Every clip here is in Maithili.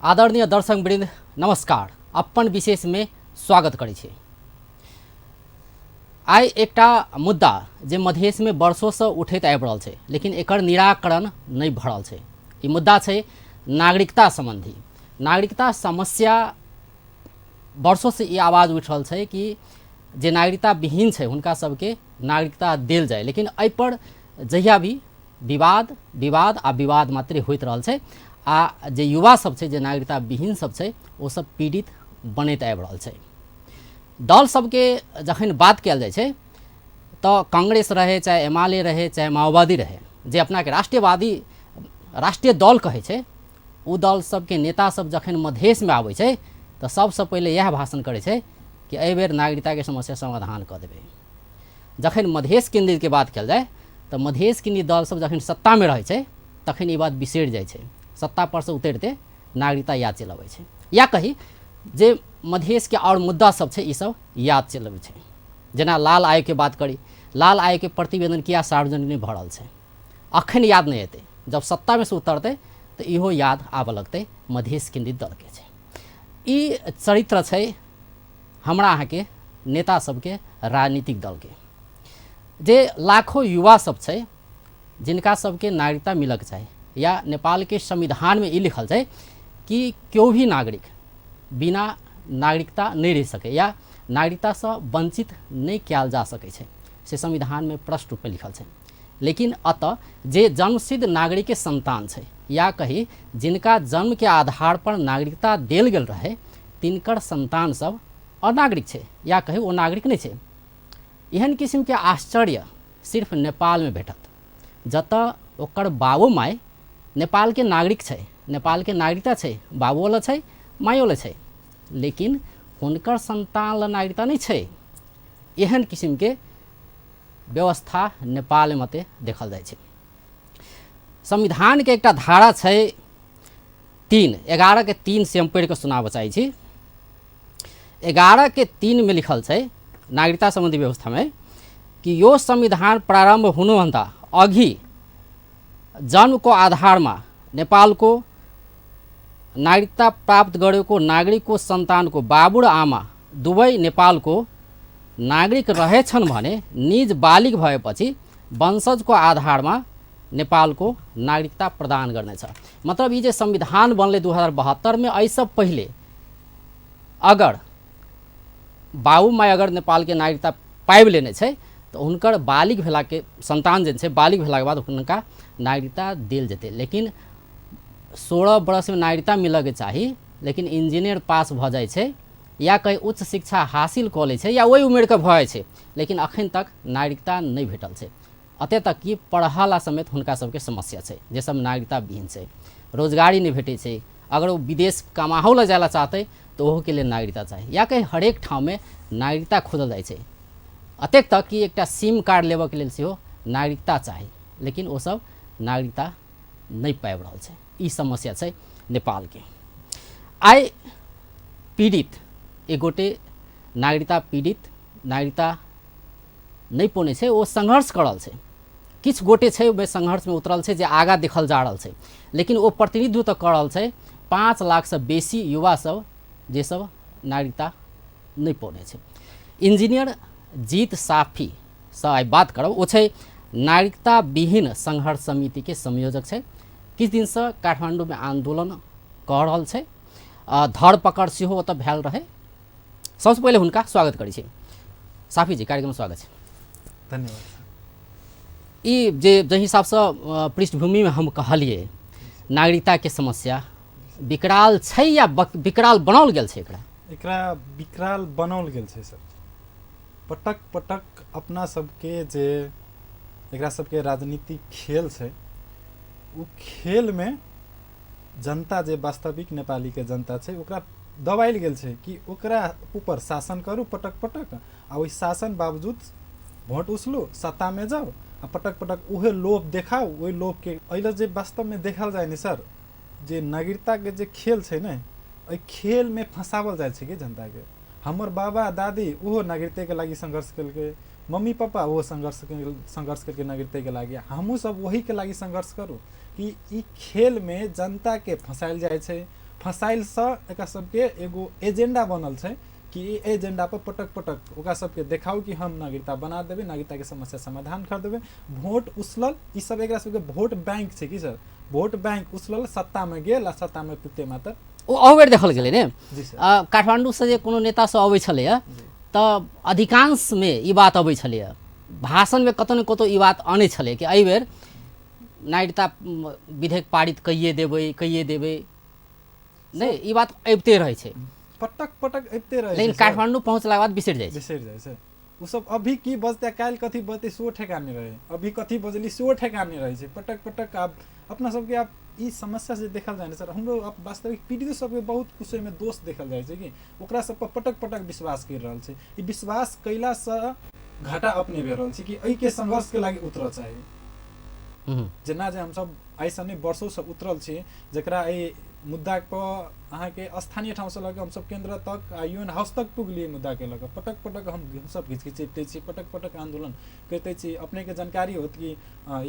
आदरणीय दर्शक वृंद नमस्कार। अपन विशेष में स्वागत करै छी। आइ एकटा मुद्दा जे मधेश में वर्षों से उठैत आबि रहल छै, लेकिन एकर निराकरण नहि भऽ रहल छै। ई मुद्दा छै नागरिकता संबंधी। नागरिकता समस्या वर्षों से ई आवाज उठि रहल छै कि जे नागरिकता विहीन छै हुनका सबके नागरिकता देल जाय, लेकिन एहि पर जहिया भी विवाद विवाद आ विवाद मात्रे होइत रहल छै आ जे युवा सब छै, जे नागरिकता विहीन सब छै, ओ सब पीड़ित बनैत आबि रहल छै। दल सबके जखन बात कयल जाइ छै तऽ कांग्रेस रहे, चाहे एमाले रहे, चाहे माओवादी रहे, जे अपनाके राष्ट्रवादी राष्ट्रीय दल कहै छै, ओ दल सबके नेता सब जखन मधेशमे आबै छै तऽ सबसँ पहिले इएह भाषण करै छै कि एहि बेर नागरिकताके समस्या समाधान कऽ देबै। जखन मधेश केन्द्रितके बात कयल जाय तऽ मधेश केन्द्रित दल सब जखन सत्तामे रहै छै तखन ई बात बिसरि जाइ छै। सत्ता पर से उतरिते नागरिकता याद चलि अबै छै, या कही जे मधेशके आओर मुद्दा सब छै ई सब याद चलि अबै छै। जेना लाल आयोगके बात करी, लाल आयोगके प्रतिवेदन किया सार्वजनिक नहि भऽ रहल छै, अखन याद नहि एतै, जब सत्तामे से उतरतै तऽ इहो याद आबऽ लगतै मधेश केन्द्रित दलके छै। ई चरित्र छै हमरा अहाँके नेता सबके, राजनीतिक दलके, जे लाखों युवा सब छै जिनका सबके नागरिकता मिलक चाही, या नेपालके संविधानमे ई लिखल छै कि केओ भी नागरिक बिना नागरिकता नहि रहि सकै या नागरिकतासँ वञ्चित नहि कयल जा सकै छै, से संविधानमे स्पष्ट रूपमे लिखल छै। लेकिन अतऽ जे जन्मसिद्ध नागरिकके सन्तान छै, या कही जिनका जन्मके आधार पर नागरिकता देल गेल रहै, तिनकर सन्तान सब अनागरिक छै, या कही ओ नागरिक नहि छै। एहन किसिमके आश्चर्य सिर्फ नेपालमे भेटत, जतऽ ओकर बाबो माय नेपालके नागरिक छै, नेपालके नागरिकता छै, बाबो लए छै, मायो लए छै, लेकिन हुनकर सन्तान लए नागरिकता नहि छै। एहन किसिमके व्यवस्था नेपालमे मात्रे देखल जाइ छै। संविधानके एकटा धारा छै 3, 11 के 3 से हम पढ़ि कऽ सुनाबऽ चाहै छी। 11 के 3 में लिखल छै नागरिकता सम्बन्धी व्यवस्थामे कि यो संविधान प्रारम्भ हुनुभन्दा अघि जन्मको आधारमा नेपालको नागरिकता प्राप्त गरेको नागरिकको सन्तानको बाबु र आमा दुवै नेपालको नागरिक रहेछन् भने निज बालिग भएपछि वंशजको आधारमा नेपालको नागरिकता प्रदान गर्नेछ। मतलब ई जे संविधान बनलै 2072 में, एहिसँ पहिले अगर बाबू माय अगर नेपालके नागरिकता पाबि लेने छै तऽ हुनकर बालिग भेलाके सन्तान जे छै, बालिग भेलाके बाद हुनका नागरिकता देल जेतै। लेकिन 16 वर्षमे नागरिकता मिलऽके चाही, लेकिन इंजीनियर पास भऽ जाइ छै या कहीं उच्च शिक्षा हासिल कऽ लै छै या ओहि उमेरके भऽ जाइ छै, लेकिन अखन तक नागरिकता नहि भेटल छै। एते तक कि पढ़ला समेत हुनका सबके समस्या छै, जे सब नागरिकता विहीन छै। रोजगारी नहि भेटै छै। अगर ओ विदेश कमाहो लए जाय लए चाहतै तऽ ओहोके लेल नागरिकता चाही, या कहीं हरेक ठाममे नागरिकता खोजल जाइ छै। एतेक तक कि एकटा सिम कार्ड लेबऽके लेल सेहो नागरिकता चाही, लेकिन ओसब नागरिकता नहि पाबि रहल छै। ई समस्या छै नेपालके। आइ पीड़ित एक गोटे नागरिकता पीड़ित, नागरिकता नहि पौने छै, ओ संघर्ष कऽ रहल छै। किछु गोटे छै ओहिमे संघर्षमे उतरल छै, जे आगाँ देखल जा रहल छै, लेकिन ओ प्रतिनिधित्व तऽ कऽ रहल छै 5 लाखसँ बेसी युवा सब जे सब नागरिकता नहि पौने छै। इंजीनियर जीत साफीसँ आइ बात करब। ओ छै नागरिकता विहीन संघर्ष समितिके संयोजक छै। किछु दिनसँ काठमाण्डूमे आन्दोलन कऽ रहल छै, धरपकड़ सेहो ओतऽ भेल रहै। सबसँ पहिले हुनका स्वागत करै छी। साफी जी, कार्यक्रममे स्वागत छै। धन्यवाद। ई जे जाहि हिसाबसँ पृष्ठभूमिमे हम कहलियै, नागरिकताके समस्या विकराल छै या विकराल बनाओल गेल छै एकरा? एकरा विकराल बनाओल गेल छै सर। पटक पटक अपना सबके जे एकरा सबके राजनीतिक खेल छै, ओ खेलमे जनता, जे वास्तविक नेपालीके जनता छै, ओकरा दबायल गेल छै कि ओकरा ऊपर शासन करू पटक पटक, आ ओहि शासन बावजूद भोट उसलू, सत्तामे जाउ आ पटक पटक उहे लोभ देखाउ। ओहि लोभके एहि जे वास्तवमे देखल जाय ने सर, जे नागरिकताके जे खेल छै ने, एहि खेलमे फँसावल जाइ छै कि जनताके। हमर बाबा दादी ओहो नागरिकताके लागि सङ्घर्ष केलकै, मम्मी पापा ओहो सङ्घर्ष केलकै नागरिकताके लागि, हमहूँ सब ओहीके लागि सङ्घर्ष करू कि ई खेलमे जनताके फँसायल जाइ छै। फसाइलसँ एकरा सबके एगो एजेंडा बनल छै कि ई एजेंडा पर पटक पटक ओकरा सबके देखाउ कि हम नागरिकता बना देबै, नागरिकताके समस्या समाधान कर देबै। वोट उसलल, ई सब एकरा सबके वोट बैंक छै कि सर, वोट बैंक उसलल, सत्तामे गेल आ सत्तामे पुगते मात्र ओ अहू बेर देखल गेलै ने। जी सर। काठमाण्डूसँ जे कोनो नेता सब अबै छलैए तऽ अधिकांशमे ई बात अबै छलैए, भाषणमे कतौ ने कतौ ई बात अनै छलै कि एहि बेर नागरिकता विधेयक पारित कइए देबै, कइए देबै। नहि, ई बात अबिते रहै छै, पटक पटक अबिते रहै छै, लेकिन काठमाण्डू पहुँचलाके बाद बिसरि जाइ छै, बिसरि जाइ छै। ओ सब अभी की बजतै, काल्हि कथी बजतै सेहो ठेकान नहि रहै, अभी कथी बजली सेहो ठेकान नहि रहै छै। पटक पटक आब अपना सबके आब ई समस्या जे देखल जाय ने सर, हमरो आब वास्तविक पीड़ितो सबके बहुत कुछ एहिमे दोष देखल जाइ छै कि ओकरा सब पर पटक पटक विश्वास करि रहल छै। ई विश्वास कयलासँ घाटा अपने भए रहल छै कि एहिके संघर्षके लागि उतरऽ चाही। जेना जे हमसब आइसँ नहि वर्षोसँ उतरल छी, जकरा एहि मुद्दा पर अहाँके स्थानीय ठामसँ लऽ कऽ हमसब केन्द्र तक आ यूएन हाउस तक पुगलियै मुद्दाके लऽ कऽ। पटक पटक हमसब घिचघिचैते छी, पटक पटक आन्दोलन करिते छी। अपनेके जानकारी होत कि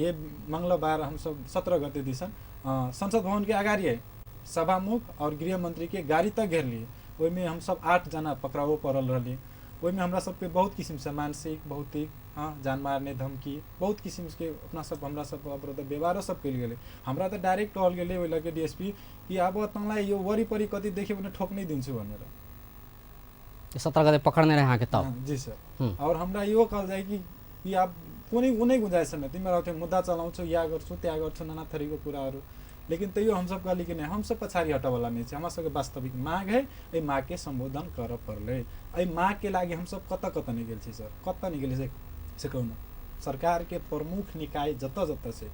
ये मंगलवार हमसब 17 गते दिसन संसद भवनके अगाड़िए सभामुख और गृह मंत्री के गाड़ी तक घेरलियै। ओहिमे हमसब 8 जना पकड़ाओ पड़ल रहलियै। ओहिमे हमरा सबके बहुत किसिमसँ मानसिक, भौतिक, हाँ, जान मारने धमकी, बहुत किसिमके अपना सब हमरा सब अवरोध व्यवहारो सब कयल गेलै। हमरा तऽ डायरेक्ट कहल गेलै ओहि लगे डीएसपी कि आब तँलाई यो वरिपरि कति देख्यो भने ठोक्नै दिन्छु भनेर। 17 गते पकड़ने रहे अहाँके तब? हाँ, जी सर। और हमरा यो कहल जाय कि कि आब कुनै कुनै गुंजाइश छैन, तिमीहरू त्यो मुद्दा चलाउँछौ, या गर्छौ, त्यहाँ गर्छौ, नाना थरीको कुराहरू, लेकिन तैयो हमसब कहली कि नहि, हमसब पछाडि हटऽवला नहि छी। हमरा सबके वास्तविक माग है, एहि मागके सम्बोधन करऽ पड़लै। एहि मागके लागि हमसब कतऽ कतऽ नहि गेल छी सर, कतऽ नहि गेल छी से कहू न। सरकारके प्रमुख निकाय जतऽ जतऽ छै,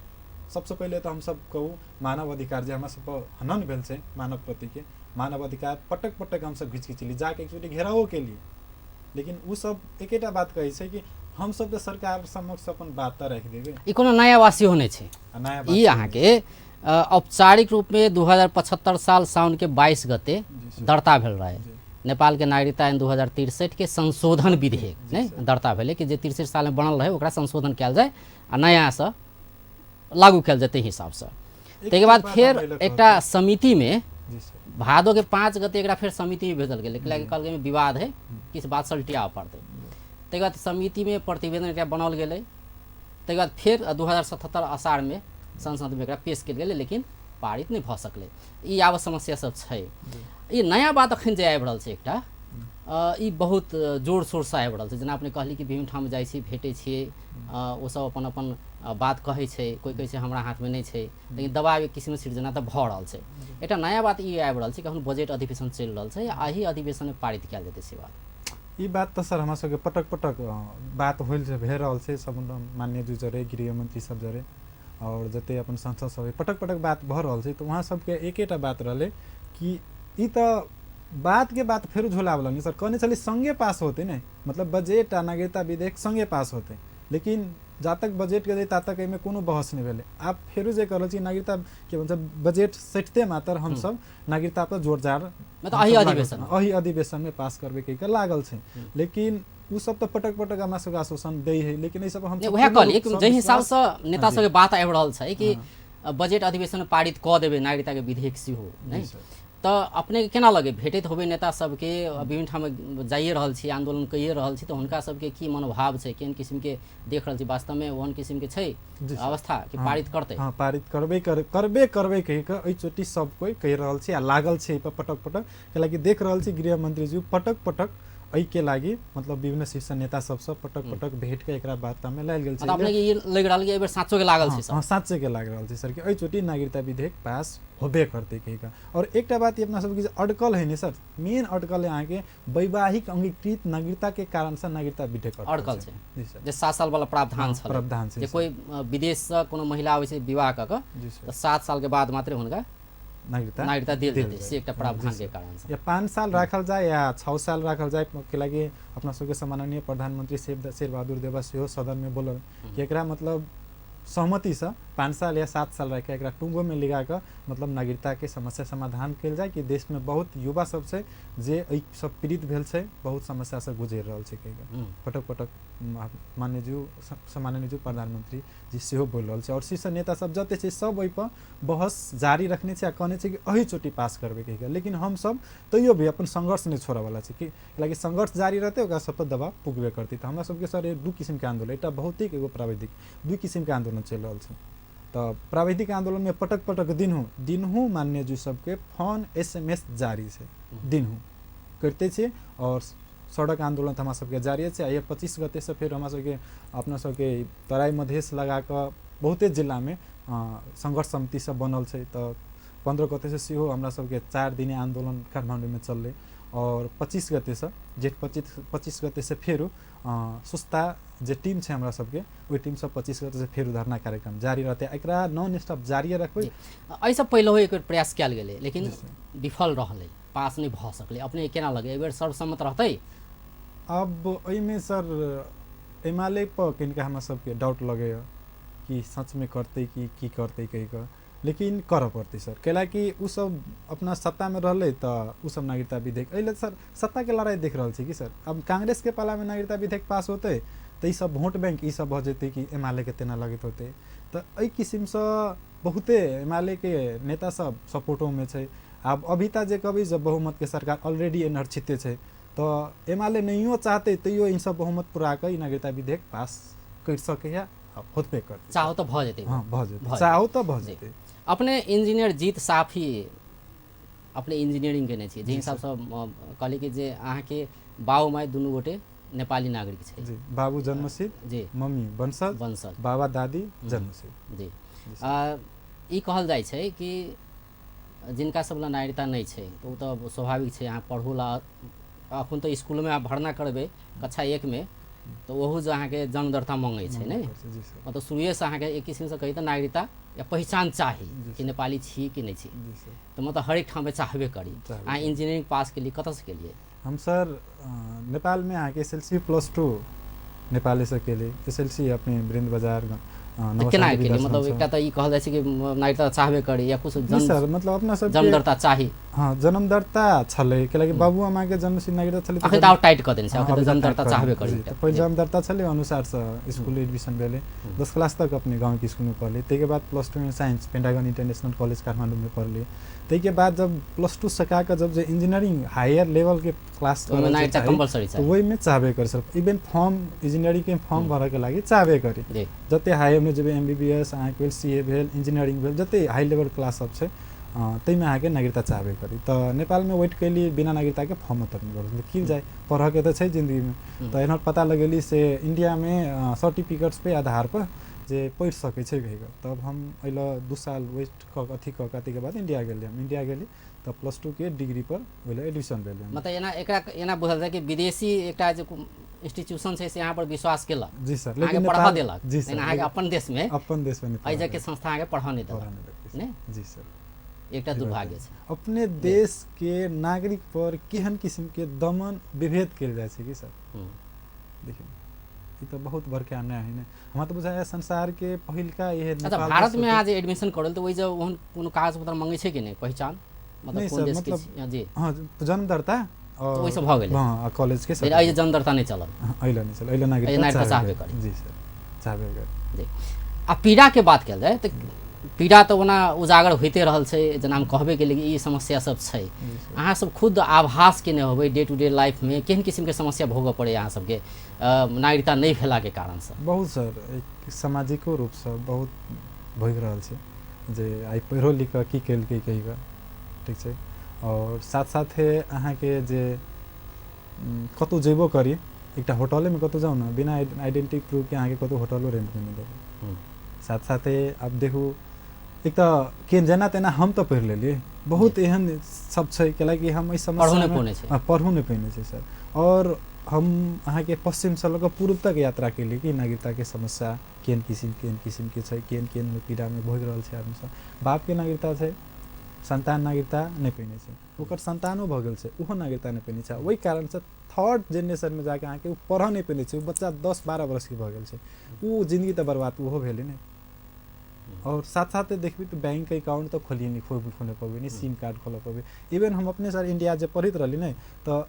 सबसँ पहिले तऽ हमसब कहू मानव अधिकार जे हमरा सब पर हनन भेल छै मानव प्रतिके, मानव अधिकार पटक पटक हमसब घिच घिचली, जाके एकचोटि घेराओ केली, लेकिन उ सब एकेटा बात कहै छै कि हमसब तऽ सरकार समक्ष अपन बात तऽ राखि देबै। ई कोनो नया बात सेहो नहि छै। नया बात ई अहाँके औपचारिक रूपमे 2075 साल साउन के 22 गते दर्ता भेल रहे नेपाल के नागरिकता ऐन 2063 के संशोधन विधेयक नहि दर्ता भेलै कि जे 63 साल में बनल रहे ओकरा संशोधन कयल जाय आ नया से लागू कयल जेतै हिसाबसँ। ताहिके बाद फेर एकटा समितिमे भादो के 5 गते एकरा फेर समितिमे भेजल गेलै, कैलाकि कहल गेलै विवाद है, किछु बात सलटियाबऽ पड़तै। ताहिके बाद समितिमे प्रतिवेदन एकरा बनाओल गेलै। ताहिके बाद फेर 2077 अषाढ़मे संसदमे एकरा पेश कयल गेलै, लेकिन पारित नहि भऽ सकलै। ई आब समस्या सब छै। ई नया बात अखन जे आबि रहल छै एकटा, ई बहुत जोर शोरसँ आबि रहल छै। जेना अपने कहली कि विभिन्न ठाम जाइ छी, भेटै छियै, ओसब अपन अपन बात कहै छै, कोइ कहै छै हमरा हाथमे नहि छै, लेकिन दबाव एक किसिमके सृजना तऽ भऽ रहल छै। एकटा नया बात ई आबि रहल छै कि अखन बजट अधिवेशन चलि रहल छै आ एहि अधिवेशनमे पारित कयल जेतै से बात। ई बात तऽ सर हमरा सबके पटक पटक बात होइल छै, भए रहल छै सब माननीय जी जरे, गृहमंत्री सब जरे और जते अपन सांसद सब पटक पटक बात भऽ रहल छै। तऽ वहाँ सबके एकेटा बात रहलै कि ई तऽ बात के बात फेर झोलावला नहीं सर, कहने छलै संगे पास होते ने, मतलब बजट आ नागरिकता विधेयक संगे पास होते, लेकिन जा तक बजट के ता तक एहिमे कोनो बहस नहि भेलै। आब फेरो जे करल छी नागरिकता के मतलब बजट सटिते मात्र हमसब नागरिकता पर जोरदार मतलब एहि अधिवेशन एहि अधिवेशन में पास करबे कहि के लागल छै, लेकिन उ सब तऽ पटक पटक हमरा सबके आश्वासन दै है, लेकिन एहि सब हम वएह कहलियै कि जाहि हिसाबसँ नेता सबके बात आबि रहल छै कि बजट अधिवेशन पारित कऽ देबै नागरिकता के विधेयक सेहो नहि, तऽ अपने के केना लगे भेटैत होबै नेता सबके, विभिन्न ठाम जाइए रहल छी, आंदोलन कइए रहल छी, तऽ हुनका सबके की मनोभाव छै, केहन किसिमके देख रहल छी, वास्तवमे ओहन किसिमके छै अवस्था कि पारित करतै? हाँ, पारित करबे करबे करबे कहि कऽ एहि चोटी सब कोइ कहि रहल छै आ लागल छै एहि पर पटक पटक, कैलाकि देख रहल छी गृह मंत्री जी पटक पटक एहिके लागि मतलब विभिन्न शीर्ष नेता सबसँ पटक पटक भेट के एकरा वार्तामे लायल गेल छै। अपने के ई लागि रहल कि एहि बेर साँचो के लागल छै? हाँ, साँचे के लागि रहल छै सर कि एहि चोटी नागरिकता विधेयक पास होबे करतै कहि कऽ। और एकटा बात ई अपना सबके जे अटकल है ने सर, मेन अटकल है अहाँके वैवाहिक अंगीकृत नागरिकता के कारण से नागरिकता विधेयक अटकल छै। जी सर, जे 7 साल वाला प्रावधान छलै, प्रावधान छै जे कोइ विदेशसँ कोनो महिला आबै छै विवाह कऽ कऽ तऽ 7 साल के बाद मात्रे हुनका नागरिकता देल जेतै, से एकटा प्रावधान के कारण से या 5 साल राखल जाय या 6 साल राखल जाय के लागि अपना सबके सम्माननीय प्रधानमंत्री शेरबहादुर देवा सेहो सदन में बोलल कि एकरा मतलब सहमतिसँ 5 साल या 7 साल राखि एकरा टुङ्गोमे लिगा कऽ मतलब नागरिकताके समस्या समाधान कयल जाय कि देशमे बहुत युवा सब छै जे एहि सब पीड़ित भेल छै, बहुत समस्यासँ गुजरि रहल छै कहिके। पटक पटक माननीय सम्माननीय प्रधानमंत्री जी सेहो बोलि रहल छै और शीर्ष नेता सब जते छै सब ओहिपर बहस जारी रखने छै आ कहने छै कि एहि चोटि पास करबै कहिके। लेकिन हमसब तैयो भी अपन संघर्ष नहि छोड़ऽवला छै कि लाकि संघर्ष जारी रहतै ओकरा सब पर दबाव पुगबे करतै। तऽ हमरा सबके सर दू किसिमके आन्दोलन, एकटा भौतिक एगो प्राविधिक, दू किसिमके आन्दोलन चलि रहल छै। तऽ प्राविधिक आन्दोलनमे पटक पटक दिनहु दिनहु माननीय जी सबके फोन SMS जारी छै, दिनहु करिते छै। और सड़क आन्दोलन तऽ हमरा सबके जारिए छै। आ 25 गते से फेर हमरा सबके अपना सबके तराई मधेश लगा कऽ बहुते जिलामे संघर्ष समिति सब बनल छै। तऽ 15 गते से सेहो हमरा सबके 4 दिने आन्दोलन काठमाडौँमे चललै और 25 गते से जेठ 25 गते से फेर सुस्ता जे टीम छै हमरा सबके ओहि टीमसँ 25 गते से फेर धरना कार्यक्रम जारी रहतै। एकरा नॉन स्टॉप जारिए रखबै। एहिसँ पहिलहो एक बेर प्रयास कयल गेलै लेकिन विफल रहलै, पास नहि भऽ सकलै। अपने केना लगै एहि बेर सर्वसम्मत रहतै? अब एहिमे सर एमाले पर कनिका हमरा सबके डाउट लगैए कि सचमे करतै कि की करतै कहि कऽ, लेकिन करऽ पड़तै सर। कैलाकि ओ सब अपना सत्तामे रहलै तऽ ओ सब नागरिकता विधेयक एहि लेल सर सत्ताके लड़ाइ देख रहल छै कि सर। अब कांग्रेसके पालामे नागरिकता विधेयक पास होतै तऽ ई सब वोट बैंक ई सब भऽ जेतै कि एमालेके तेना लगैत होतै। तऽ एहि किसिमसँ बहुते एमालेके नेता सब सपोर्टोमे छै। आब अभी तक जे कहबै जब बहुमतके सरकार ऑलरेडी एनहर छै तऽ एमाले नहियो चाहतै तैयो ई सब बहुमत पुरा कऽ ई नागरिकता विधेयक पास करि सकैए, होतबे करतै। चाहो तऽ भऽ जेतै। हँ भऽ जेतै, चाहो तऽ भऽ जेतै। अपने इंजीनियर जीत साफी, अपने इंजीनियरिंग केने छियै, जाहि हिसाबसँ कहली कि जे अहाँके बाबू माय दुनू गोटे नेपाली नागरिक छै। जी, बाबू जन्मसिद्ध जी, मम्मी वंशज, वंशज, बाबा दादी जन्मसिद्ध जी। ई कहल जाइ छै कि जिनका सब लग नागरिकता नहि छै तऽ ओ तऽ स्वाभाविक छै अहाँ पढ़ू ला। अखन तऽ स्कूलमे अहाँ भर्ना करबै कक्षा 1 मे तऽ ओहू जे अहाँके जन्म दर्ता मङ्गै छै ने, मतलब शुरुएसँ अहाँके एक किसिमसँ कही तऽ नागरिकता या पहिचान चाही कि नेपाली छी कि नहि छी। तऽ मतलब हरेक ठाममे चाहबे करी। अहाँ इंजीनियरिंग पास केलियै, कतऽसँ केलियै? हम सर नेपालमे अहाँके SLC +2 नेपालेसँ केलियै। SLC अपने वृन्द बजार केना केलियै? मतलब एकटा तऽ ई कहल जाइ छै कि नागरिकता चाहबे करी या कुछ सर, मतलब अपना सब जन्मदर्ता चाही। हाँ जन्मदर्ता छलै कैलाकि बाबू आमाके जन्मसिद्ध नागरिकता छलै। अखन तऽ आओर टाइट कऽ देने छै, अखन तऽ जन्मदर्ता चाहबे करी। तऽ पहिल जन्मदर्ता छलै अनुसारसँ स्कूल एडमिशन भेलै। 10 क्लास तक अपने गाँवके स्कूलमे पढ़लियै। ताहिके बाद +2 मे साइंस पेंटागन इंटरनेशनल कॉलेज काठमाडौँमे पढ़लियै। ताहिके बाद जब +2 सका कऽ जब जे इंजीनियरिंग हायर लेवलके क्लास ओहिमे चाहबे करी सर। इवन फॉर्म इंजीनियरिंगके फॉर्म भरऽके लागि चाहबे करी। जते हायरमे जेबै MBBS अहाँके भेल, CA भेल, इंजीनियरिंग भेल, जते हाई लेवल क्लास सब छै ताहिमे अहाँके नागरिकता चाहबे करी। तऽ नेपालमे वेट कयली, बिना नागरिकताके फॉर्म तक नहि भरल की जाय, पढ़ऽके तऽ छै जिन्दगीमे। तऽ एना पता लगेली से इण्डियामे सर्टिफिकेट्स पे आधार पर जे पढ़ि सकै छै कहिके। तब हम एहि 2 साल वेस्ट कऽ अथी कऽ के ताहिके बाद इंडिया गेलियै। हम इंडिया गेली तऽ +2 के डिग्री पर ओहि लए एडमिशन भेलै। मतलब एना एकरा एना बुझल जाय कि विदेशी एकटा जे इंस्टीट्यूशन छै से यहाँ पर विश्वास केलक जी सर, लेकिन पढ़ा देलक। जी सर, अहाँके अपन देशमे एहि जगह संस्था अहाँके पढ़ा नहि देलक ने। जी सर, एकटा दुर्भाग्य छै। अपने देश के नागरिक पर केहन किसिम के दमन विभेद कयल जाइ छै कि सर। देखियौ ई तऽ बहुत बड़का अन्याय है ने। हमरा तऽ बुझाइए संसार के पहिलका इहे। अच्छा, भारत में अहाँ जे एडमिशन करल तऽ ओहि जे ओहन कोनो कागज पत्र मंगै छै कि नहि पहिचान? मतलब कोन देश के जी? हाँ जन्मदर्ता और ओहि सब भऽ गेलै। हाँ कॉलेज के एहि जे जन्मदर्ता नहि चलल, एहि नहि चलल, एहि नागरिकता चाहबे करी। जी सर, चाहबे करी जी। आ पीड़ा के बात कयल जाय तऽ पीड़ा तऽ ओना उजागर होइते रहल छै, जेना हम कहबे केलियै कि ई समस्या सब छै। अहाँ सब खुद आभास केने होबै डे टू डे लाइफमे केहन किसिमके समस्या भोगऽ पड़ै अहाँ सबके नागरिकता नहि भेलाके कारणसँ? बहुत सर, एक सामाजिको रूपसँ बहुत भोगि रहल छै जे आइ पढ़िओ लिख कऽ की केलकै कहि कऽ, ठीक छै। और साथ साथे अहाँके जे कतहु जेबो करी, एकटा होटलेमे कतहु जाउ ने, बिना आइडेंटिटी प्रूफके अहाँके कतहु होटलो रेंटमे नहि देबै। साथ साथे आब देखू एक तऽ के जेना तेना हम तऽ पढ़ि लेलियै, बहुत एहन सब छै कैलाकि हम एहि समस्या पढ़ू नहि पेने छै सर। और हम अहाँके पश्चिमसँ लऽ कऽ पूर्व तक यात्रा केलियै कि नागरिकताके समस्या केहन किसिमके छै, केहन केहन पीड़ामे भोगि रहल छै आदमी सब। बापके नागरिकता छै, सन्तान नागरिकता नहि पेने छै, ओकर सन्तानो भऽ गेल छै ओहो नागरिकता नहि पेने छै। ओहि कारणसँ थर्ड जेनरेशनमे जाके अहाँके ओ पढ़ऽ नहि पेने छै। ओ बच्चा 10-12 वर्षके भऽ गेल छै, ओ जिन्दगी तऽ बर्बाद ओहो भेलै ने। और साथ साथ देखबी तऽ बैंक अकाउंट तऽ खोलिए नहीं, खोले पबै नहीं, सिम कार्ड खोलऽ पबै। इवन हम अपने सर इंडिया जे पढ़ैत रहली ने, तऽ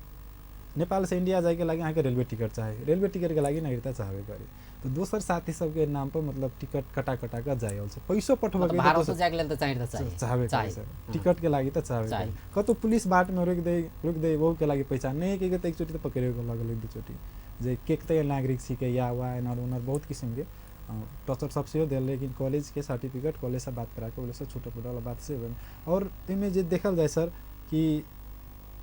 नेपाल से इंडिया जाइके लागि अहाँके रेलवे टिकट चाही, रेलवे टिकटके लागि नागरिकता चाहबे करी। तऽ दोसर साथी सबके नाम पर मतलब टिकट कटा कटा कऽ जाय छै, पैसो पठबऽ मतलब भारत जाइके लेल तऽ चाही, चाहबे करी सर, टिकट के लागि तऽ चाहबे करी। कतौ पुलिस बाट में रोक दे ओहू के लागि पैसा नहीं के तऽ एकचोटि तऽ पकड़े के लगल, एक दूचोटि जे के तऽ नागरिक छिकै या वा एनर ओनर बहुत किसिम के टॉर्चर सब सेहो देल। लेकिन कॉलेज के सर्टिफिकेट कॉलेज से बात करा के ओकरा से छोटा मोटा बात से भेल। और एहिमे जे देखल जाय सर कि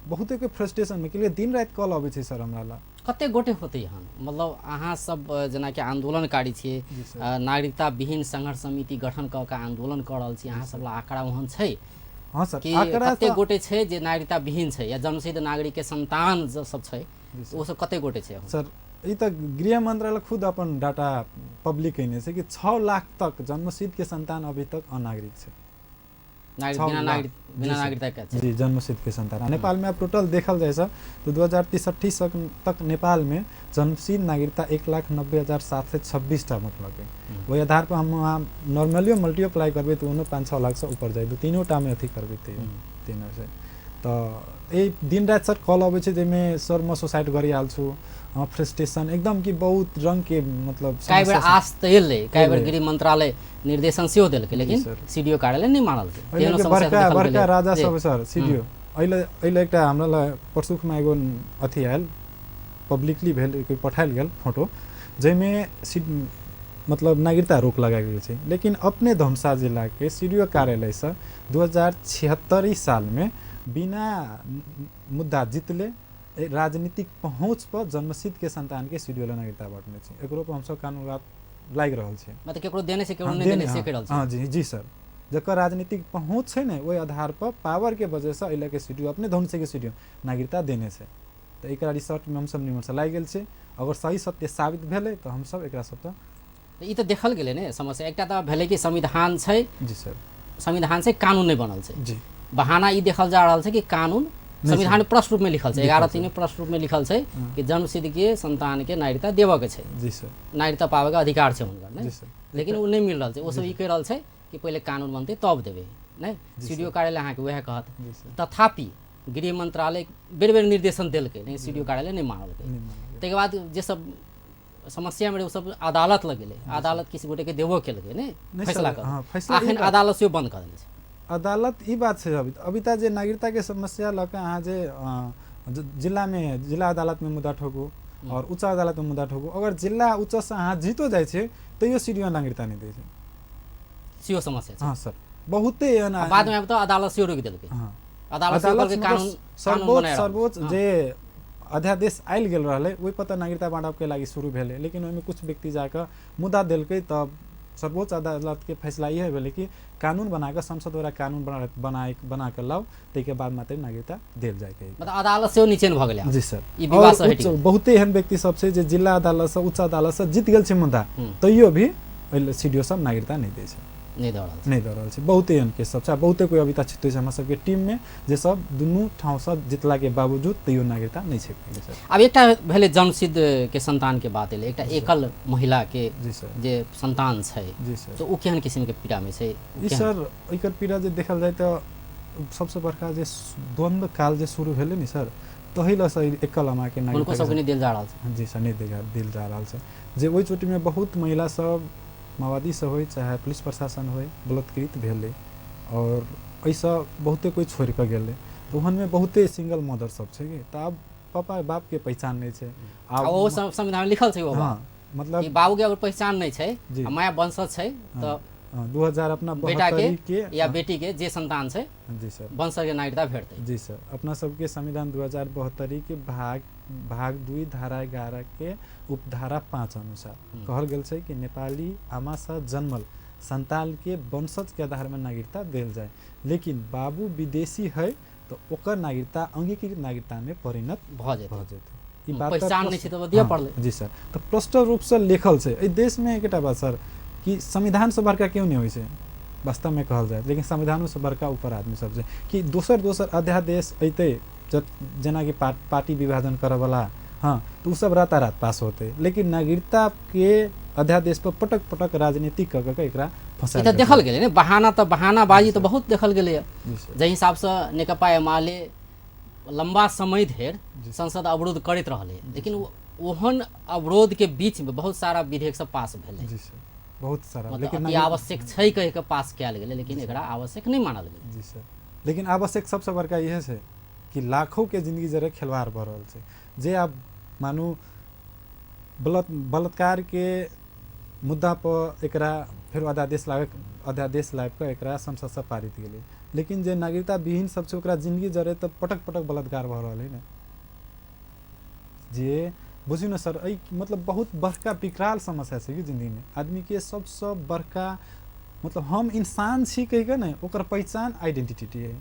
बहुते के फ्रस्ट्रेशन में के लिए दिन राति कॉल अबै छै सर हमरा ला। कते गोटे होते हन, मतलब अहाँ सब जेनाकि आंदोलनकारी छियै, नागरिकता विहीन संघर्ष समिति गठन कऽ के आंदोलन कऽ रहल छी, अहाँ सब ला आंकड़ा ओहन छै? हाँ सर, कि कते गोटे छै जे नागरिकता विहीन छै या जन्मसिद्ध नागरिक के संतान जो सब छै, ओ सब कते गोटे छै सर? ई तऽ गृह मंत्रालय खुद अपन डाटा पब्लिक कयने छै कि 6 लाख तक जन्मसिद्ध के संतान अभी तक अनागरिक छै, बिना नागरिकता के जी, जन्मसिद्ध के संतान। नेपाल में अब टोटल देखल जाय सर तो 2063 तक नेपाल में जन्मसिद्ध नागरिकता 1,90,726 टा मतलब है। वही आधार पर हम वहाँ नॉर्मलियो मल्टीप्लाई करबै तो ओनो 5-6 लाख से ऊपर जाए, 2-3 टा में अथी करबै तीनों से। तऽ एहि दिन राति सर कॉल अबै छै जाहिमे सर म सुसाइड करि आयल छु, फ्रस्ट्रेशन एकदम कि बहुत रंग के मतलब कई बेर आस तऽ एलै, कई बेर गृह मंत्रालय निर्देशन सेहो देलकै, लेकिन सीडीओ कार्यालय नहि मानलकै। बड़का बड़का राजा सब सर सीडीओ एहिले एकटा हमरा लग परसुखमे एगो अथी आयल, पब्लिकली भेल, कोइ पठायल गेल फोटो जाहिमे मतलब नागरिकता रोक लगायल गेल छै। लेकिन अपने धनुषा जिलाके सीडीओ कार्यालयसँ 2076 सालमे बिना मुद्दा जितले राजनीतिक पहुँच पर जन्मसिद्ध के संतान के सीडीओ नागरिकता बांटने छै। एकरो पर हमसब कानून लागि रहल छै, मतलब केकरो देने छै केकरो नहि देने से कहि रहल छै। हाँ जी जी सर, जकर राजनीतिक पहुँच छै ने ओहि आधार पर पावर के वजह से एहि लए सीडीओ अपने धनुषे के सीडीओ नागरिकता देने छै। तऽ एकरा रिसर्च में हमसब निमन लागि गेल छै, अगर सही सत्य साबित भेलै तऽ हमसब एकरा सब तऽ ई तऽ देखल गेलै ने समस्या। एकटा तऽ भेलै कि संविधान छै जी सर, संविधान से कानून नहि बनल छै जी। बहाना ई देखल जा रहल छै कि कानून संविधान प्रश्न रूप में लिखल छै, 11(3 प्रश्न रूप में लिखल छै कि जन्मसिद्ध के संतान के नागरिकता देबऽ के छै जी सर, नागरिकता पाबऽ के अधिकार छै हुनकर ने, लेकिन ओ नहि मिल रहल छै। ओ सब ई कहि रहल छै कि पहिले कानून बनतै तब देबै, नहि सीडीओ कार्यालय अहाँके वएह कहत। तथापि गृह मंत्रालय बेर बेर निर्देशन देलकै, लेकिन सीडीओ कार्यालय नहि मानलकै। ताहिके बाद जे सब समस्या में ओ सब अदालत लग गेलै, अदालत किसी गोटे के देबो केलकै नहि फैसला कर, अखन अदालत सेहो बंद कऽ देने छै। अदालत ई बात छै अभी अभी तक जे नागरिकता के समस्या लऽ कऽ अहाँ जे जिलामे जिला अदालतमे मुद्दा ठोकू और उच्च अदालतमे मुद्दा ठोकू, अगर जिला उच्च से अहाँ जीतो जाइ छै तैयो सीडीओ नागरिकता नहि दै छै, सेहो समस्या छै। हाँ सर, बहुते एहन बाद में तऽ अदालत सेहो रोकि देलकै। हाँ, अदालत कानून सर्वोच्च जे अध्यादेश आयल गेल रहलै ओहि पर तऽ नागरिकता बाँटबके लागि शुरू भेलै, लेकिन ओहिमे कुछ व्यक्ति जाकऽ मुद्दा देलकै तऽ सर्वोच्च अदालत के फैसला इएह भेलै कि कानून बनाकऽ संसद द्वारा कानून बना कऽ लाउ, ताहिके बाद मात्र नागरिकता देल जाय। मतलब अदालत सेहो निचेन भऽ गेलै जी सर। बहुते एहन व्यक्ति सब छै जे जिला अदालत से उच्च अदालत से जीत गेल छै मुद्दा, तैयो भी सीडीओ सब नागरिकता नहि दै छै, नहि दऽ रहल छै। बहुते एहन केस सब छै, बहुते कोइ अभी तक छै हमरा सबके टीम में जे सब दुनू ठाउँसँ जितलाके बावजूद तैयो नागरिकता नहि छै। आब एकटा भेलै जन्मसिद्ध के संतान के बात एलै, एकटा एकल महिला के जे संतान छै जी सर, तऽ ओ केहन किसिम के पीड़ा में छै ई सर? एकर पीड़ा जे देखल जाय तऽ सबसँ बड़का जे द्वंद्व काल जे शुरू भेलै ने सर, तहि लए से एकल आमाके नागरिकता सबके नहि देल जा रहल छै जी सर, नहि देल जा रहल छै। जे ओहि चोटीमे बहुत महिला सब माओवादी सब होइ चाहे पुलिस प्रशासन होइ बलात्कृत भेलै और एहिसँ बहुते कोइ छोड़ि कऽ गेलै, तऽ ओहनमे बहुते सिंगल मदर सब छै कि तऽ आब पापा बापके पहिचान नहि छै। आब ओ संविधान लिखल छै, हाँ मतलब बाबू के अगर पहिचान नहि छै आ माय वंशज छै तऽ 2000 अपना बेटा के या बेटी के जे संतान छै जी सर वंशज के नागरिकता भेटतै जी सर। अपना सबके संविधान 2072 के भाग 2 धारा 11 के उपधारा 5 अनुसार कहल गेल छै कि नेपाली आमासँ जन्मल संतान के वंशज के आधार में नागरिकता देल जाय, लेकिन बाबू विदेशी है तऽ ओकर नागरिकता अंगीकृत नागरिकता में परिणत भऽ जेतै। ई बात पहिचान नहि छै तऽ दिअ पड़लै जी सर। तऽ स्पष्ट रूपसँ लिखल छै एहि देशमे। एकटा बात सर कि संविधानसँ बड़का केओ नहि होइ छै वास्तवमे कहल जाय, लेकिन संविधानोसँ बड़का ऊपर आदमी सब छै कि दोसर दोसर अध्यादेश अयतै जेनाकि पार्टी विभाजन करऽवला हाँ, तो उ सब रातारात पास होते, लेकिन नागरिकता के अध्यादेश पर पटक पटक राजनीति कऽ कऽ एकरा फंसा तऽ देखल गेलै ने। बहाना तऽ बहानाबाजी तऽ बहुत देखल गेलैए। जाहि हिसाबसँ नेकपा एमाले लम्बा समय धरि संसद अवरोध करैत रहलै, लेकिन ओहन अवरोध के बीच में बहुत सारा विधेयक सब पास भेलै। जी सर, बहुत सारा, लेकिन अति आवश्यक छै कहि के पास कयल गेलै, लेकिन एकरा आवश्यक नहि मानल गेलै। जी सर, लेकिन आवश्यक सबसँ बड़का इहे छै कि लाखों के जिंदगी जरे खिलवाड़ भऽ रहल छै। जे आब मानू बलात्कार के मुद्दा पर एकरा फेर अध्यादेश लाबि कऽ एकरा संसदसँ पारित गेलै, लेकिन जे नागरिकता विहीन सब छै ओकरा जिंदगी जरे तऽ पटक पटक बलात्कार भऽ रहल है ने। जे बुझियौ ने सर, एहि मतलब बहुत बड़का विकराल समस्या छै कि जिंदगीमे आदमीके सबसँ बड़का, मतलब हम इंसान छी कहि के ने ओकर पहचान आइडेंटिटी है,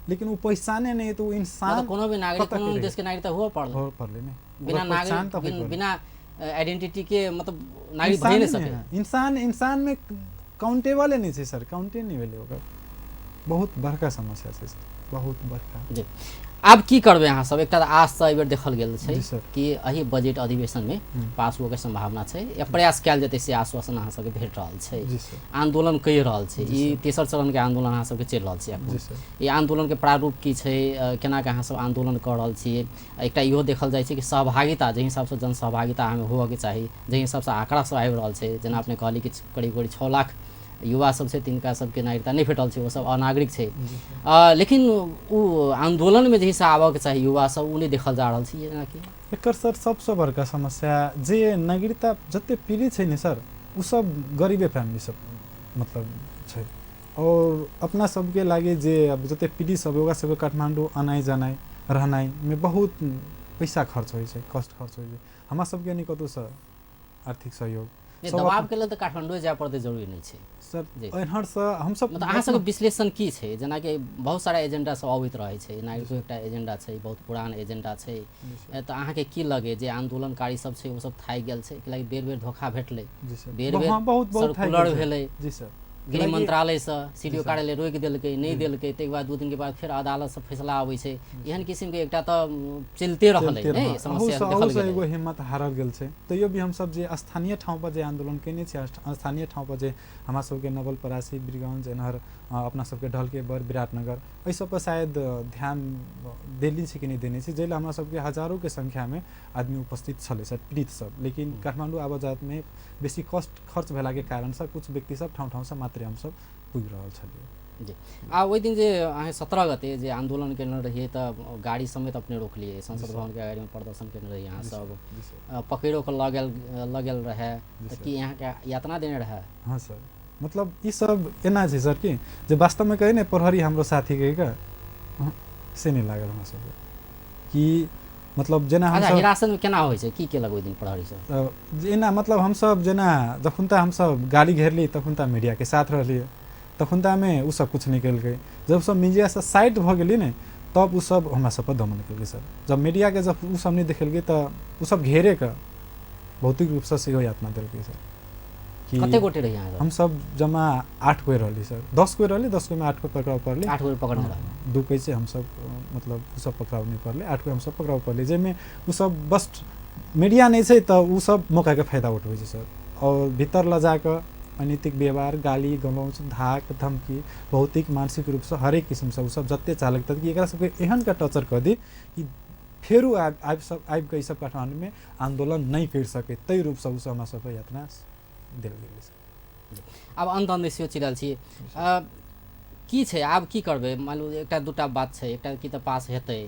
लेकिन वो पहचाने नहीं तो वो इंसान कोनो भी नागरिक कोनो देश के नागरिकता हुआ पड़लै ने, बिना नागरिक बिना आइडेंटिटी के मतलब नागरिक भए नहीं सके। इंसान इंसान में काउंटेबल नहीं छै सर, काउंटे नहीं भेलै ओकर। बहुत बड़का समस्या छै सर, बहुत बड़का। जी, आब की करबै अहाँ सब? एकटा आस तऽ एहिबेर देखल गेल छै कि एहि बजट अधिवेशनमे पास होके सम्भावना छै या प्रयास कयल जेतै, से आश्वासन अहाँ सबके भेट रहल छै। आंदोलन कहि रहल छै, ई तेसर चरणके आंदोलन अहाँ सबके चलि रहल छै। ई आंदोलनके प्रारूप की छै, केना के अहाँ सब आंदोलन कऽ रहल छियै? एकटा इहो देखल जाइ छै कि सहभागिता जाहि हिसाबसँ जन सहभागिता अहाँमे होबऽके चाही, जाहि हिसाबसँ आंकड़ा सब आबि रहल छै, जेना अपने कहली कि करीब करीब 6 लाख युवा सब छै तिनका सबके नागरिकता नहि भेटल छै, ओ सब अनागरिक छै, लेकिन ओ आंदोलनमे जे हिसाब आबऽके चाही युवा सब ओ नहि देखल जा रहल छै। जेनाकि एकर सर सबसँ बड़का समस्या जे नागरिकता जते पीड़ित छै ने सर, ओ सब गरीबे फैमिली सब मतलब छै, और अपना सबके लागे जे अब जते पीड़ित सब ओकरा सबके काठमाण्डू आनाइ जानाइ रहनाइमे बहुत पैसा खर्च होइ छै, कष्ट खर्च होइ छै। हमरा सबके नहि कतहुसँ आर्थिक सहयोग। दबाव के लेल तऽ काठमाण्डू जाय पड़तै जरूरी नहि छै सर। एहरसँ हमसब मतलब अहाँ सबके विश्लेषण की छै? जेनाकि बहुत सारा एजेंडा सब अबैत रहै छै, नागरिको एकटा एजेंडा छै, बहुत पुरान एजेंडा छै, तऽ अहाँके की लगे जे आंदोलनकारी सब छै ओ सब थाकि गेल छै? कि बेर बेर धोखा भेटलै, बेर बेर सर्कुलर भेलै, जी सर, गृह मंत्रालयसँ सीडीओ कार्यालय रोकि देलकै, नहि देलकै, ताहिके बाद 2 दिन के बाद फेर अदालतसँ फैसला आबै छै। एहन किसिमके एकटा तऽ चलिते रहलै ने समस्या देखल गेलै। एगो हिम्मत हारल गेल छै। तैयो भी हमसब जे स्थानीय ठाउँ पर जे आंदोलन केने छी, स्थानीय ठाउँ पर जे हमरा सबके नवलपरासी, वीरगंज, एनहर अपना सबके ढलकेबर, विराटनगर, एहि सब पर शायद ध्यान देली छै कि नहि देने छै, जाहि लए हमरा सबके हजारों के संख्यामे आदमी उपस्थित छलै सर, पीड़ित सब। लेकिन काठमाण्डू आवाजातमे बेसी कष्ट खर्च भेलाके कारणसँ कुछ व्यक्ति सब ठाउँ ठाउँसँ मात्रे हमसब पुगि रहल छलियै। जी, आ ओहि दिन जे अहाँ 17 गते जे आंदोलन केने रहियै तऽ गाड़ी समेत अपने रोकलियै, संसद भवनके गाड़ीमे प्रदर्शन केने रहियै अहाँ सब, पकड़ो के लऽ गेल रहै, तऽ की अहाँके यातना देने रहै? हाँ सर, मतलब ई सब एना छै सर कि जे वास्तवमे कही ने प्रहरी हाम्रो साथी कहि कऽ से नहि लागल हमरा सबके कि मतलब जेना हमसब हिरासतमे केना होइ छै, की केलक ओहि दिन प्रहरी सब? जेना मतलब हमसब जेना जखुनता हमसब गाड़ी घेरली तखुनता मीडियाके साथ रहलियै, तखुनतामे ओ सब कुछ नहि केलकै। जब सब मीडियासँ साइड भऽ गेली ने तब ओ सब हमरा सब पर दमन केलकै सर। जब मीडियाके जब ओ सब नहि देखेलकै तऽ ओ सब घेरे कऽ भौतिक रूपसँ सेहो यातना देलकै सर। कते गोटे रहियै अहाँ? हमसब जमा 8 कोइ रहली सर, 10 कोइ रहली, 10 कोइमे 8 कोइ पकड़ाव पड़लै। 8 कोइ पकड़ने रहै, 2 कोइ चाहिँ हमसब मतलब ओ सब पकड़ाव नहि पड़लै, 8 कोइ हमसब पकड़ाव पड़लै, जाहिमे ओ सब बस मीडिया नहि छै तऽ ओ सब मौकाके फायदा उठबै छै सर, और भीतर लऽ जाकऽ अनैतिक व्यवहार, गाली गलौज, धाक धमकी, भौतिक मानसिक रूपसँ हरेक किसिमसँ ओ सब जते चाहलक तब कि एकरा सबके एहन का टॉर्चर कऽ दी कि फेरो आबि कऽ ई सब काठमाण्डूमे आन्दोलन नहि करि सकै, ताहि रूपसँ ओ सब हमरा सबके यातना देल गेलै सर। आब अन्त अन्त सेहो चिरल छी, की छै आब की करबै? मान लू एकटा दूटा बात छै, एकटा की तऽ पास हेतै,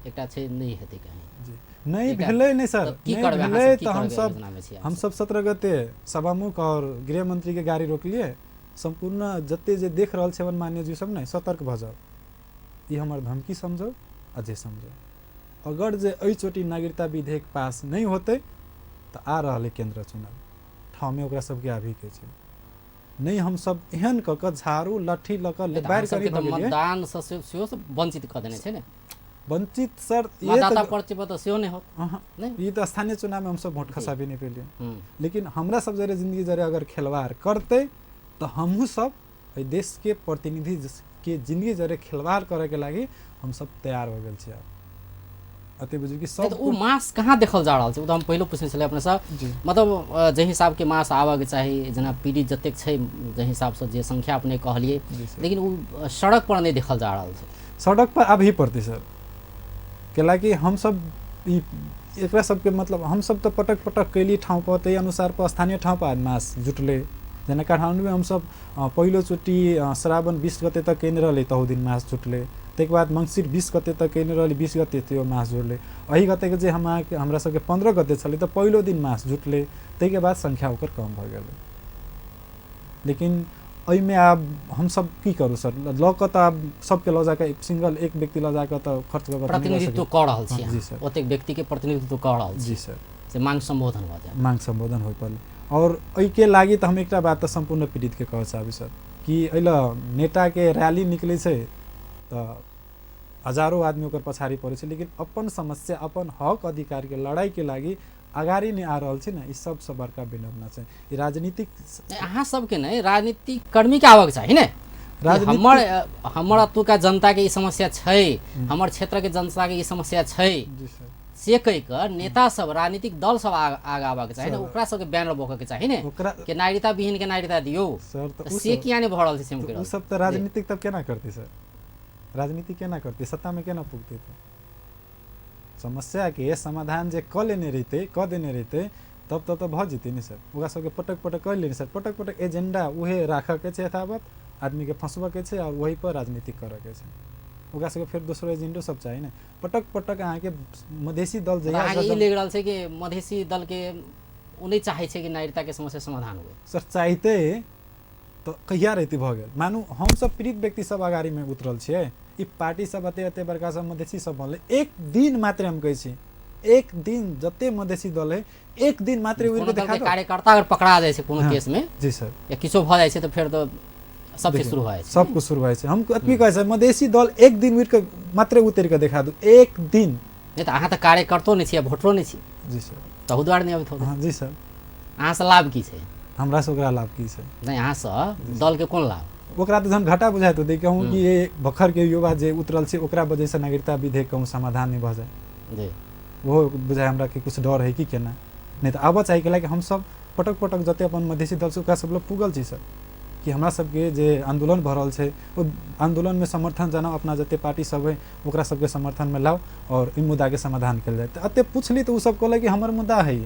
एकटा छै नहि हेतै कहीं। जी, नहि भेलै नहि सर, नहि भेलै तऽ हमसब 17 गते सभामुख और गृह मंत्री के गाड़ी रोकलियै। सम्पूर्ण जते जे देख रहल छै मान्य जी सब ने सतर्क भऽ जाउ, ई हमर धमकी समझौ आ जे समझौ। अगर जे एहि चोटी नागरिकता विधेयक पास नहि होतै तऽ आ रहल है केन्द्र चुनाव, ठाउँमे ओकरा सबके आबि के छै। नहि हमसब एहन कऽ कऽ झाड़ू लट्ठी लऽ कऽ बाहर करी मतदान सँ सेहो वंचित कऽ देने छै ने। वंचित सर मतदाता पर्ची पर तऽ सेहो नहि होत। ई तऽ स्थानीय चुनावमे हमसब वोट खसाबी नहि पेलियै, लेकिन हमरा सब जरे जिंदगी जरे अगर खेलवाड़ करतै तऽ हमहूँ सब एहि देशके प्रतिनिधि के जिंदगी जरे खेलवाड़ करैके लागि हमसब तैयार हो गेल छी। आब अते बुझू कि नहि सब तऽ ओ मास कहाँ देखल जा रहल छै? ओ तऽ हम पहिलो पुछने छलै अपनेसँ। जी। मतलब जाहि हिसाबके मास आबऽके चाही, जेना पीड़ित जतेक छै जाहि हिसाबसँ जे संख्या अपने कहलियै, जी सर। लेकिन ओ सड़क पर नहि देखल जा रहल छै। सड़क पर आबही पड़तै सर, कैलाकि हमसब ई एकरा सबके मतलब हमसब तऽ पटक पटक कैली ठाउँ पर, ताहि अनुसार पर स्थानीय ठाउँ पर मास जुटलै। जेना काठमाण्डूमे हमसब पहिलोचोटि श्रावण 20 गते तक कयने रहलै, तहु दिन मास जुटलै। ताहिके बाद मङ्सिर 20 गते तक कयने रहलै, 20 गते त्यो मास जुटलै। एहि गतेके जे हम अहाँके हमरा सबके 15 गते छलै तऽ पहिलो दिन मास जुटलै, ताहिके बाद संख्या ओकर कम भऽ गेलै। लेकिन एहिमे आब हमसब की करू सर, लऽ कऽ तऽ आब सबके लऽ जाकऽ सिंगल एक व्यक्ति लऽ जाकऽ तऽ खर्च कऽ कऽ तऽ नहि लऽ प्रतिनिधित्व सकै। कऽ रहल छी जी अहाँ। सर। ओतेक व्यक्तिके प्रतिनिधित्व कऽ रहल छी जी सर। से मांग सम्बोधन भऽ जाय, मांग सम्बोधन होइ पड़लै। और एहिके लागि तऽ हम एकटा बात तऽ सम्पूर्ण पीड़ितके कहऽ चाहबै सर कि एहि लए नेताके रैली निकलै छै तऽ हजारों आदमी ओकर पछाडि पड़ै छै, लेकिन अपन समस्या अपन हक अधिकारके लड़ाइके लागि अगाडि नहि आ रहल छै ने, ई सबसँ बड़का विडम्बना छै। ई राजनीतिक नहि, अहाँ सबके नहि, राजनीतिक कर्मीके आबऽके चाही ने। राजनीतिक हमर हमर एतुका जनताके ई समस्या छै, हमर क्षेत्रके जनताके ई समस्या छै, जी सर। से कहि कऽ नेता सब राजनीतिक दल सब आगा आबऽके चाही ने, सर। ओकरा सबके बैनर बोकऽके चाही ने ओकरा कि नागरिकता विहीन के नागरिकता दियौ। सर तऽ तऽ उ से सब किया नहि भऽ रहल छै? से हम तऽ कहि उ रहल सब तऽ राजनीतिक तब केना करतै सर, राजनीति केना करतै, सत्तामे केना पुगतै? तऽ समस्याके समाधान जे कऽ लेने रहितै, कऽ देने रहितै तब तऽ भऽ जेतै ने सर। ओकरा सबके पटक पटक कऽ लेने सर, पटक पटक एजेंडा उहे राखऽके छै, यथावत आदमीके फँसबऽके छै और वही पर राजनीति करऽके छै। ओकरा सबके फेर दोसरो एजेंडो सब चाही ने। पटक पटक अहाँके मधेसी दल छी। जहिया अहाँके ई लागि रहल छै कि मधेसी दलके ओ नहि चाहै छै कि नागरिकताके समस्या समाधान हुए? सर चाहिते तऽ कहिया रहितै भऽ गेल। मानू हमसब पीड़ित व्यक्ति सब अगाडिमे उतरल छियै, ई पार्टी सब एते एते बड़का सब मधेसी सब बनलै, एक दिन मात्रे हम कहै छी, एक दिन जते मधेसी दल है एक दिन मात्रे कोनो उड़ि के दलके देखा दो। कार्यकर्ता अगर पकड़ा जाइ छै कोनो हाँ। केसमे जी सर। या किछो भऽ जाइ छै तऽ फेर तऽ सब चीज देखियौ, शुरू भऽ जाइ छै। सब कुछ शुरू भऽ जाइ छै। हम एतबी कहै छै मधेसी दल एक दिन उड़ि के मात्रे उतरि के देखा दू, एक दिन। नहि तऽ अहाँ तऽ कार्यकर्तो नहि छी आ वोटरो नहि छी, जी सर। तहू दुआरे नहि अबैत होबै। हाँ जी सर। अहाँसँ लाभ की छै? हमरा से ओकरा लाभ की छै? नहि, अहाँसँ दलके कोन लाभ? ओकरा तऽ जहन घाटा बुझाइत होतै कहूँ कि ये भखर के युवा जे उतरल छै ओकरा वजह से नागरिकता विधेयक कहूँ समाधान नहि भऽ जाय, जी ओहो बुझाय हमरा कि कुछ डर है कि केना। नहि तऽ आबऽ चाही, कैलाकि हमसब पटक पटक जते अपन मधेसी दल छै ओकरा सब लग पुगल छी सर कि हमरा सबके जे आन्दोलन भऽ रहल छै ओहि आन्दोलनमे समर्थन जनाउ, अपना जते पार्टी सब है ओकरा सबके समर्थनमे लाउ और ई मुद्दाके समाधान कयल जाय। तऽ एते पुछली तऽ ओ सब कहलक कि हमर मुद्दा है,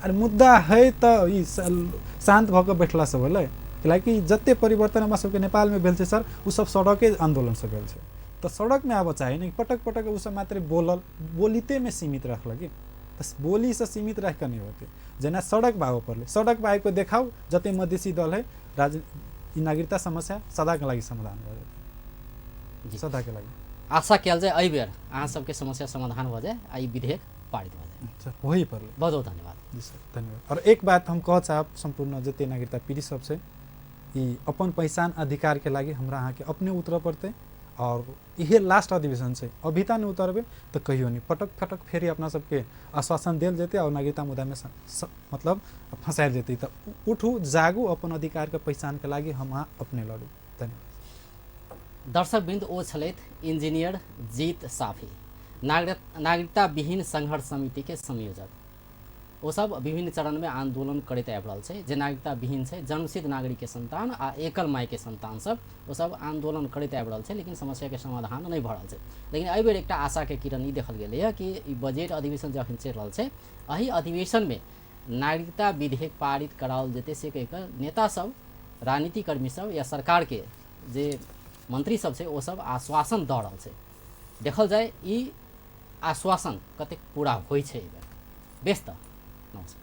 अरे मुद्दा है तऽ ई शान्त भऽ कऽ बैठलासँ भेलै? कैलाकि जते परिवर्तन हमरा सबके नेपालमे भेल छै सर ओ सब सड़के आन्दोलनसँ भेल छै। तऽ सड़कमे आबऽ चाही ने, पटक पटक ओ सब मात्रे बोलल बोलितेमे सीमित रखलक कि तऽ बोलीसँ सीमित राखि कऽ नहि होतै। जेना सड़क पर आबऽ पड़लै, सड़क पर आबि कऽ देखाउ जते मधेसी दल है ई नागरिकता समस्या सदाके लागि समाधान भऽ जेतै, जी। सदाके लागि। आशा कयल जाय एहि बेर अहाँ सबके समस्या समाधान भऽ जाय आ ई विधेयक पारित भऽ जाय। सर वही पड़लै। बहुत बहुत धन्यवाद। जी सर धन्यवाद। और एक बात हम कहऽ चाहब सम्पूर्ण जते नागरिकता पीड़ित सब छै, ई अपन पहिचान अधिकारके लागि हमरा अहाँके अपने उतरऽ पड़तै और इहे लास्ट अधिवेशन छै, अभी ता नहि उतरबै तऽ कहियो नहि। पटक फटक फेर अपना सबके आश्वासन देल जेतै और नागरिकता मुद्दामे मतलब फँसायल जेतै। तऽ उठू जागू, अपन अधिकारके पहिचानके लागि हम अहाँ अपने लड़ू। धन्यवाद। दर्शक वृन्द, ओ छलथि इंजीनियर जीत साफी, नागरिकता विहीन संघर्ष समितिके संयोजक। ओ सब विभिन्न चरणमे आन्दोलन करैत आबि रहल छै। जे नागरिकता विहीन छै, जन्मसिद्ध नागरिकके सन्तान आ एकल मायके सन्तान सब, ओ सब आन्दोलन करैत आबि रहल छै, लेकिन समस्याके समाधान नहि भऽ रहल छै। लेकिन एहिबेर एकटा आशाके किरण ई देखल गेलैए कि ई बजट अधिवेशन जखन चलि रहल छै, एहि अधिवेशनमे नागरिकता विधेयक पारित कराओल जेतै से कहि कऽ नेता सब, राजनीतिकर्मी सब या सरकारके जे मंत्री सब छै ओ सब आश्वासन दऽ रहल छै। देखल जाय ई आश्वासन कतेक पूरा होइ छै एहिबेर। बेस तऽ नमस्कार।